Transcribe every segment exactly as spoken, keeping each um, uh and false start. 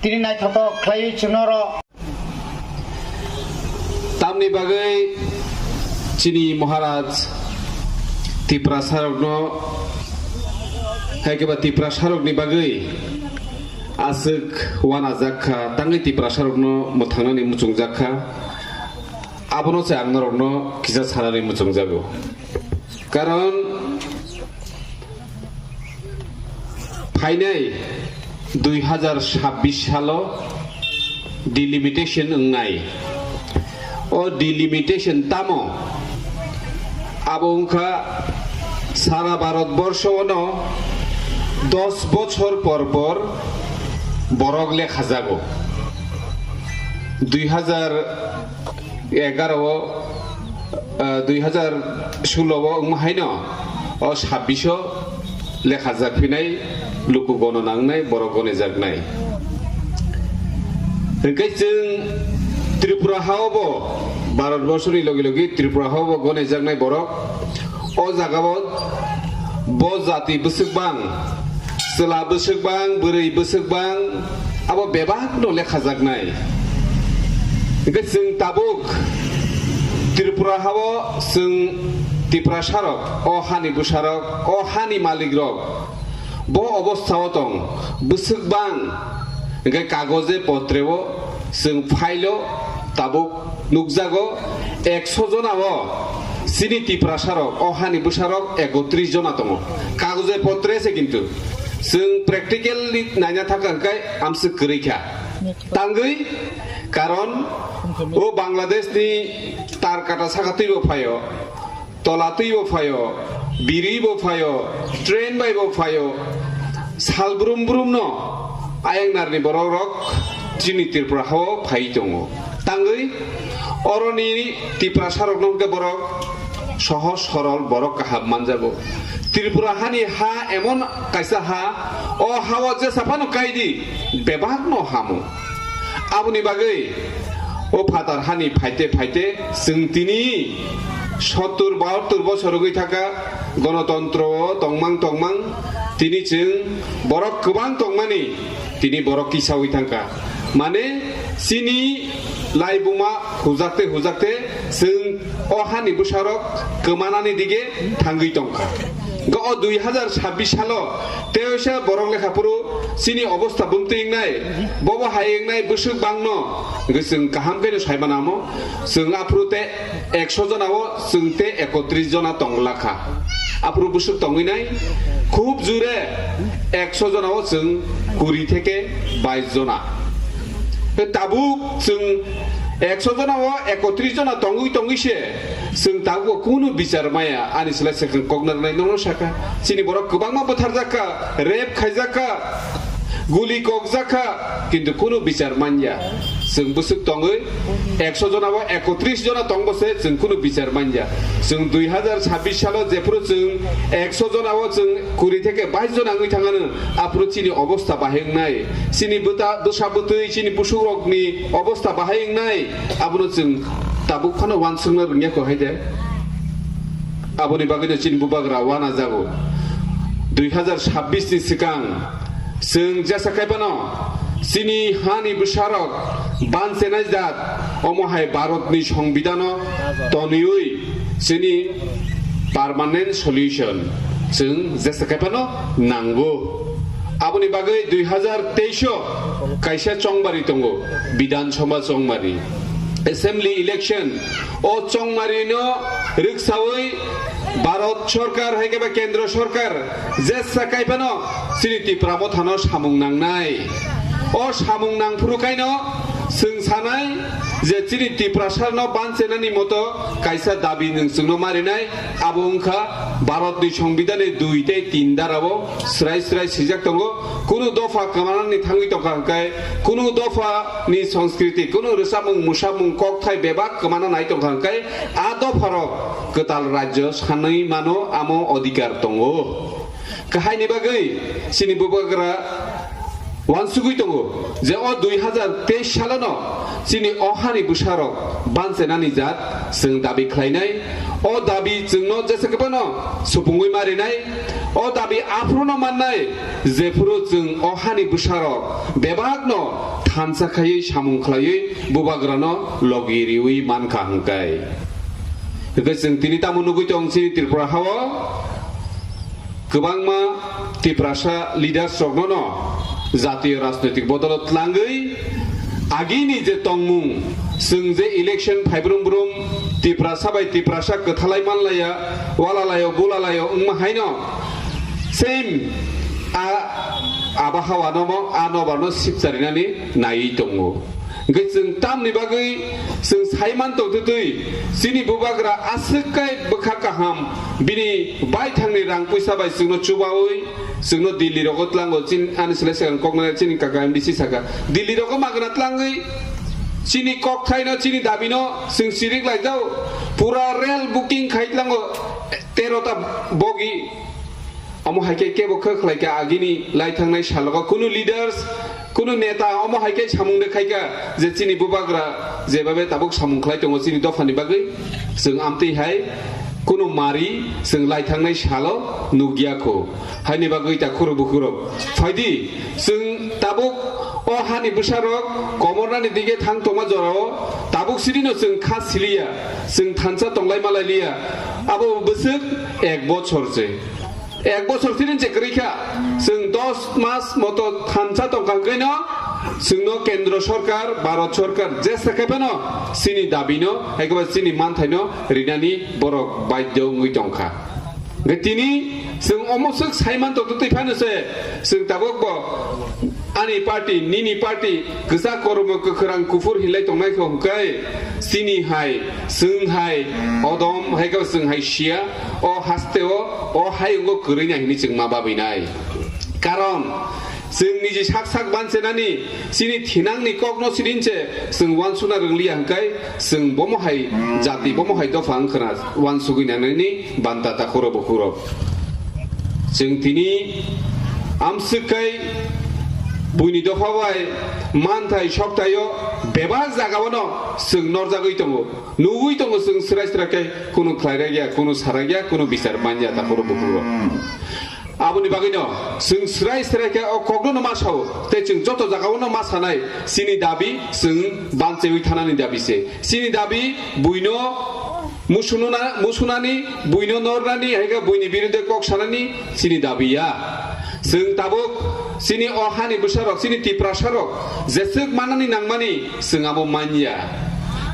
Tini naithotok khlaiwi chwngno oro. Tamni bagwi chini Maharaj Tiprasarokno, hai khe ba Tiprasarokni bagwi aswk wanajak kha, tangwi Tiprasarokno mwthangnani muchungjak kha, abono se ang norokno kisa sanani muchungjago. Karon phainai dui hazar sabbish salo delimitation wngnai. O delimitation tamo? Abo wngkha sara Bharat borsho ono dos bochor por por borok lekha jago. Dui hazar egaro o, ah, dui hazar sulo o wngma haino o sabbish o lekha jak phinai, luku gono nangnai, borok gone jaknai. Hwnkhe chwng Tripura ha o bo, Bharat borsho ni logi logi Tripura ha o bo gone jaknai borok. O jaga o bo jati bwswk bang, chwla bwswk bang, bwrwi bwswk bang, abo bebak no lekha jaknai. Hwnkhe chwng tabuk Tripura ha o chwng Tiprasa rok, o hani bwsa rok, o hani malik rok bo obostha o tong, bwswk bang, hwnkhe kagoje potre o chwng file o tabuk nukjago, ekso jona o chini Tiprasa rok, o hani bwsa rok ekotris jona tongo. Kagoje potre se kintu chwng practically naina thaka hwnkhe amswk kwrwi kha. Tangwi, karon o Bangladesh ni tar kata saka twi bo phaio, tola twi bo phaio, biri bo phaio, train bai bo phaio, sal brum brum no ayang narni borok rok chini Tripura ha o phai tongo. Tangwi oroni Tiprasa rok no hwnkhe borok sohoj sorol, borok kaham manjago. Tripura hani ha emon kaisa ha, o ha o jesa phano kaidi bebak no hamo. Aboni bagwi o phatar hani phaite phaite chwng tini sottur bahattur bosor wngwi thaka, gonotontro o tongmang tongmang, tini chwng borok kwbang tongmani, tini borok kisawi thangkha. Mane chini laibuma hujakte hujakte chwng o hani bwsarok kwmanani dige thangwi tongkha. Hwnkhe o dui hazar sabbish salo teisa borok lekha phuru chini obostha bumtwi wngnai, bobo hai wngnai bwswk bangno hwnkhe chwng kaham khe no sai mano amo. Chwng aphuru te ekso jona o chwng te ekotris jona tong lakha. Aphuru bwswk tongwi nai, khub jure ekso jona o chwng kuri theke bais jona. Tabuk chwng ekso jona o ekotris jona tongwi tongwi se chwng tabuk o kunu bichar maya, ani slai swkang kok narwknai nono saka. Chini borok kwbangma bwtharjak kha, rape khaijak kha, guli kokjak kha, kintu kunu bichar manya. Chwng bwswk tongwi ekso jona o ekotris jona tongbo se chwng kunu bichar manya. Chwng dui hazar sabbish salo jephuru chwng ekso jona o chwng kuri theke bais jona wngwi thangano, aphuru chini obostha bahai wngnai, chini bwta, bwsa bwtwi, chini busukrokni obostha bahai wngnai, abono chwng tabuk phano uansukna rwngya kho hai de. Aboni bagwino chini bubagra uanajago. Dui hazar sabbish ni swkang chwng jesa kaiphano chini hani bwsarok bansenai jat, omo hai Bharatni Songbidanno toniwi chini permanent solution chwng jesa kaiphano nango. Aboni bagwi dui hazar teis o kaisa chongmari tongo, Bidhan Sabha chongmari, assembly election. O chongmarino rwksawi Bharat Sarkar hai khe ba Kendra Sarkar jesa kaiphano chini Tipra Mothano samung nangnai. O samung nangphuru kaino chwng sanai je chini Tiprasarno bansenani moto kaisa dabi nwng chwngno marinai, abo wngkha Bharatni Songbidanni dui tei tin darao srai srai swijak tongo, kunu dopha kwmanani thangwi tongkha hwnkhe, kunu dophani sanskriti, kunu rwchapmung, mwsapmung, kokthai bebak kwmana nai tongkha hwnkhe, a dopharok kwtal rajyo sanwi mano, amo odhikar tongo. Kahaini bagwi chini bubagra uansugwi tongo je o dui hazar teis salono chini o hani bwsarok bansenani jat chwng dabi khlainai. O dabi chwngno jesa khe phano supungwi marinai. O dabi aphruno mannai, jephuru chwng o hani bwsarok bebakno thansa khaiwi samung khlaiwi bubagrano logi riwi mankha hwnkhe. Hwnkhe chwng tini tamo nugwi tong chini Tripura hao kwbangma Tiprasa leaders rokno no jatiyo rajnoitik bodolo tlangwi agini je tongmung, chwng je election phaibrum brum Tiprasa bai Tiprasa kwthalai manlaiya, walalayo bulalayo wngma haino same a, abo hawano mo a nobarno sipcharinani naiwi tongo. Hwnkhe chwng tamni bagwi chwng saiman tongtwtwi chini bubagra aswk kai bwkha kaham bini baithangni rang puisa bai chwngno chubawi chwngno Delhi rogo tlango. Chini ani selai swkang koknai chini kaka M D C saka Delhi rogo magna tlangwi chini kokthaino chini dabino chwng sirik laijao pura rail booking khai tlango tero ta bogi. Omo hai khe kebo khe khlai kha agini lai thangnai salogo kunu leaders, kunu neta omo hai khe samung de khai kha je chini bubagra jebabe tabuk samung khlai tongo chini dophani bagwi. Chwng amtwi hai kunu mari chwng lai thangnai salo nukya kho. Haini bagwi ta khurok bukhurok phaidi chwng tabuk o hani bwsarok komornani dige thang tongma jorao tabuk sirino chwng kha siliya, chwng thansa tonglai malai liya. Abo bwswk ek bochor se. Ek bochor sini je kwrwi kha, chwng dos mas moto thansa tongkha hwnkhe no, chwngno Kendro Sorkar, Bharat Sorkar, jesa khe phano chini dabino, hai khe ba chini manthaino rinani borok baidhyo wngwi tongkha. Hwnkhe tini chwng omo swk saiman tongtwtwi phano se, chwng tabuk bo ani party, nini party, kwchak kormo kwkhwrang kuphur hinlai tongnai kho hwnkhe, chini hai, chwng hai, odom hai khe ba chwng hai siya, o haste o, o hayungo kwrwi nai hwnwi chwng ma babwi nai. Karon, chwng niji sak sak bansenani, chini thinangni kokno sirinse, chwng wansukna rwngliya hwnkhe, chwng bomo hai jati, bomo hai dopha wngkhwna wansugwi nanani banta ta khoro bo khoro. Chwng tini amswk kai buini dopha bai manthai soktaio bebak jagao no chwng norjagwi tongo. Nugwi tongo chwng srai srai khe kunu khlairakya, kunu sarakya, kunu bichar manya ta khoro bo khoro. Aboni bagwino chwng srai srai khe o kokno no ma sao, tei chwng joto jagao no ma sanai, chini dabi chwng banchewi thanani dabi se. Chini dabi buino musununa-, musunani, buino nornani, hai khe buini birude kok sanani chini dabi ya. Chwng tabuk chini o hani bwsarok, chini Tiprasarok jeswk manani nangmani chwng abo manya.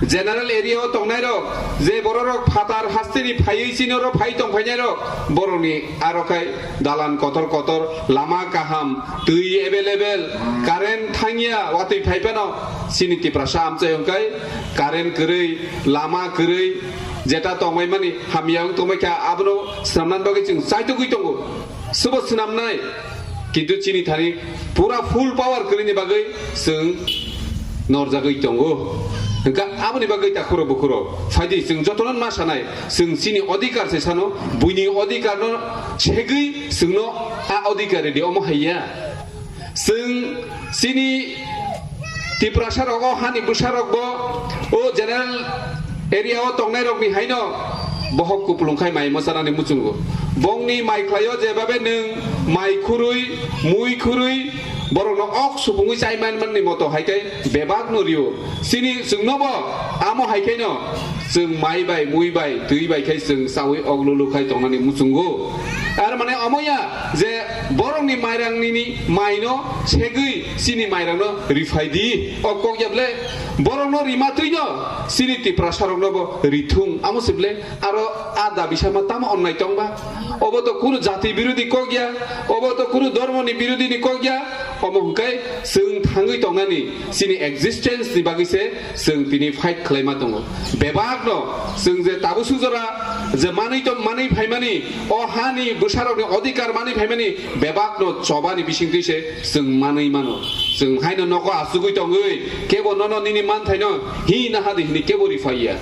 General area o tongnairok, je bororok phatar hasteni phaiwi chini oro phai tongphainairok, borokni aro khai dalan kotor kotor, lama kaham, twi available, current thangya, watwi phai phano chini Tiprasa amchai hwnkhe current kwrwi, lama kwrwi, jeta tongmai mani hamya wng tongmai kha, abono swnamnani bagwi chwng chaitugwi tongo. Subo swnamnai, kintu chini thani pura full power kwrwini bagwi chwng norjagwi tongo. Hwnkha aboni bagwi ta khuro bukhuro phaidi chwng jotono ma sanai, chwng chini odhikar se sano, buini odhikarno segwi chwngno a odhikar ridi omo haiya. Chwng chini Tiprasa rok o hani bwsa rok bo o general area o tongnai rok ni haino bohok kupulung khai mai mwchanani muchungo. Bongni mai khlaio jebabe nwng mai khurui, mui khurui, borokno ok supungwi chai man manni moto hai khe bebak no rio. Chini chwngno bo amo hai khe no chwng mai bai, mui bai, twi bai khai chwng chaui ok lulu khai tongnani muchungo. Ar mane omo ya je borokni mairang nini maino segwi chini mairangno rifai di. O kok ya ble borokno rima twi no chini Tiprasa rokno bo rithung. Amo se ble aro a dabi sama tamo onnai tongba. Obo to kunu jati birodhi kok ya, obo to kunu dhormo ni birodhi ni kok ya. Omo hwnkhe chwng thangwi tongnani chini existence ni bagwi se chwng tini fight khlaima tongo. Bebak no chwng je tabuk sujora je manwi tong, manwi phaimani, o hani bwsarokni odhikar manwi phaimani bebak no chobani bisingtwi se chwng manwi mano. Chwng haino nogo achugwi tongwi kebo nono nini manthaino hi nahadi hini kebo rifaiya.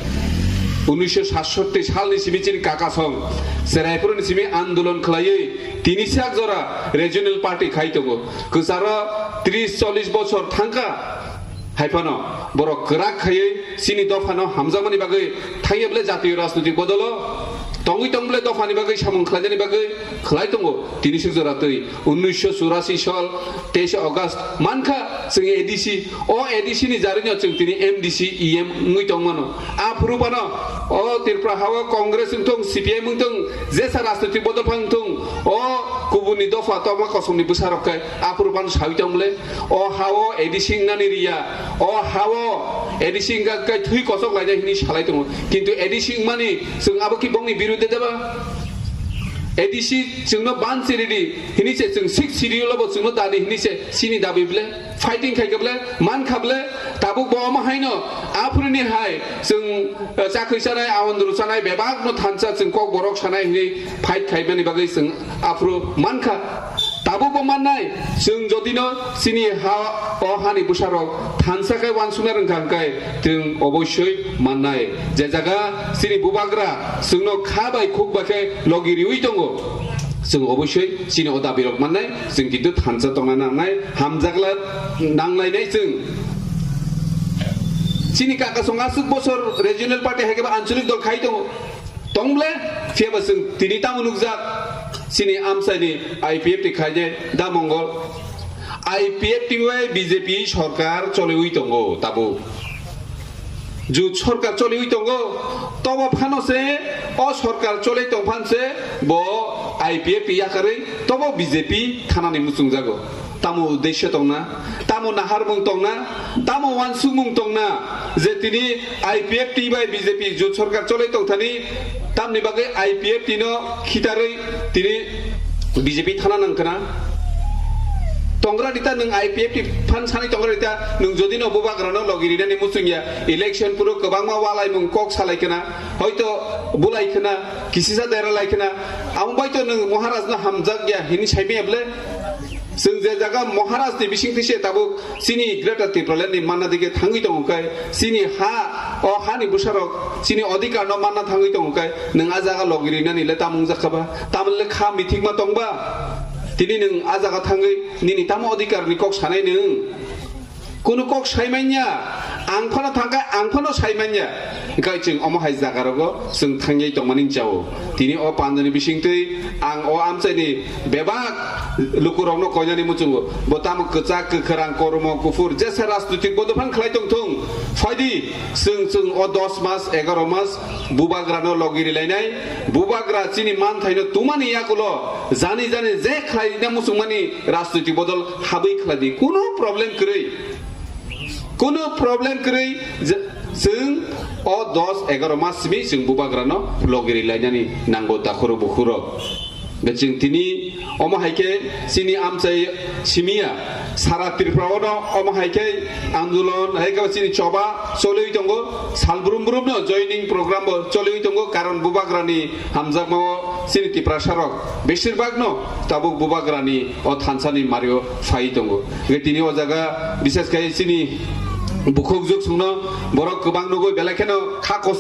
Unisho satsotti salni simi chini kakasong Cheraipuruni simi andolon khlaiwi tini sak jora regional party khai tongo. Kwcharo tris chollish bochor thangkha. Hai phano borok kwrak khaiwi chini dophano hamjakmani bagwi thangya bwle jatiyo rajnoitik bodolo Tongwi tong bole dophani bagwi samung khlainani bagwi khlai tongo tini suk jora twi. Unnisho churasi sal teishe August mankha chwng A D C. O A D C ni jarino chwng tini M D C, E M wngwi tongmano. Aphuru phano o Tripura hao Congress wngthung, C P I M wngthung, jesa rajnoitik bodol phano wngthung, o kubuni dopha tongma kosongni bwsarok khe aphuru phano sawi tong bole. O hao A D C wngnani riya, o hao A D C wngkha khe thwi kosok lainai hwnwi salai tongo. Kintu A D C wngmani chwng abo ki bongni birude deba? A D C chwngno ban chiridi hwnwi se chwng six schedule bo chwngno dadi hwnwi se chini dabi ble fighting khai kable man khable tabuk bo omo haino aphuruni hai chwng, eh, chakri chanai, awandru chanai, bebak no thansa chwng kok borok sanai hwnwi fight khaimani bagwi chwng aphuru mankha. Tabuk bo mannai, chwng jodino chini ha, o hani bwsarok thansa khe wansukna rwngkha hwnkhe chwng oboisoi mannai. Je jaga chini bubagra chwngno kha bai khuk bai khe logi riwi tongo, chwng oboisoi chini o dabirok mannai, chwng kintu thansa tongna nangnai, hamjakla nanglainai chwng. Chini kakasong aswk bosor regional party hai khe ba anchalik dol khai tongo. Tong ble, phiya ba chwng tini tamo nukjak, chini amchaini I P F T khainai da Mongol. I P F T bai B J P sorkar choliwi tongo tabuk. Jut sorkar choliwi tongo, tobo phano se o sorkar choli tong phan se bo I P F T yakarwi tobo B J P thanani muchungjago. Tamo uddesyo tongna, tamo naharmung tongna, tamo wansukmung tongna, je tini I P F T bai B J P jut sorkar cholai tongthani, tamni bagwi I P F T no khitarwi tini B J P thana nangkhna. Tongra dita nwng I P F T phan sani tongra dita nwng jodi no bubagra no logi rinani muchungya, election puro kwbangma walaimung kok salai khna, hoito bulai khna, kisisa dera lai khna, amo bai to nwng Maharaj no hamjak ya hini saimaya ble. Chwng je jaga Maharaj ni bising twi se tabuk chini Greater Tipraland ni manna dige thangwi tongo khe, chini ha, o ha ni bwsarok chini odhikar no manna thangwi tongo khe, nwng a jaga logi rinani le tamung jakha ba, tamle kha mithikma tong ba? Tini nwng a jaga thangwi nini tamo odhikar ni kok sanai nwng? Kunu kok sai manya, ang phano thangkha, ang phano sai manya. Hwnkhe chwng omo hai jaga rogo chwng thangyai tongmani chao. Tini o pandani bisingtwi ang o amchaini bebak lukurokno koinani muchungo. Bo tamo kwchak, kwkhwrang, kormo, kuphur, jesa rajnoitik bodophan khlai tongthung. Phaidi, chwng, chwng o dos mas, egaro mas bubagrano logi rilainai. Bubagra chini manthaino tumani yakulo jani jani je khlaina muchungmani rajnoitik bodol habwi khlaidi. Kunu problem kwrwi. Kunu problem kwrwi, je, chwng o dos egaro mas simi chwng bubagrano logiri lainani nango takhuro bukhuro. Be chwng tini omo hai khe chini amchai simiya sara Tripura ono omo hai khe andolon hai khe chini choba choliwi tongo, sal brum brum no joining program bo choliwi tongo, karon bubagrani hamjakmao chini Tiprasa rok besir bak no tabuk bubagrani o thansani mario phai tongo. Hwnkhe tini o jaga bishes khai chini bukhuk juk sungno borok kwbang nugwi belai kheno kha kos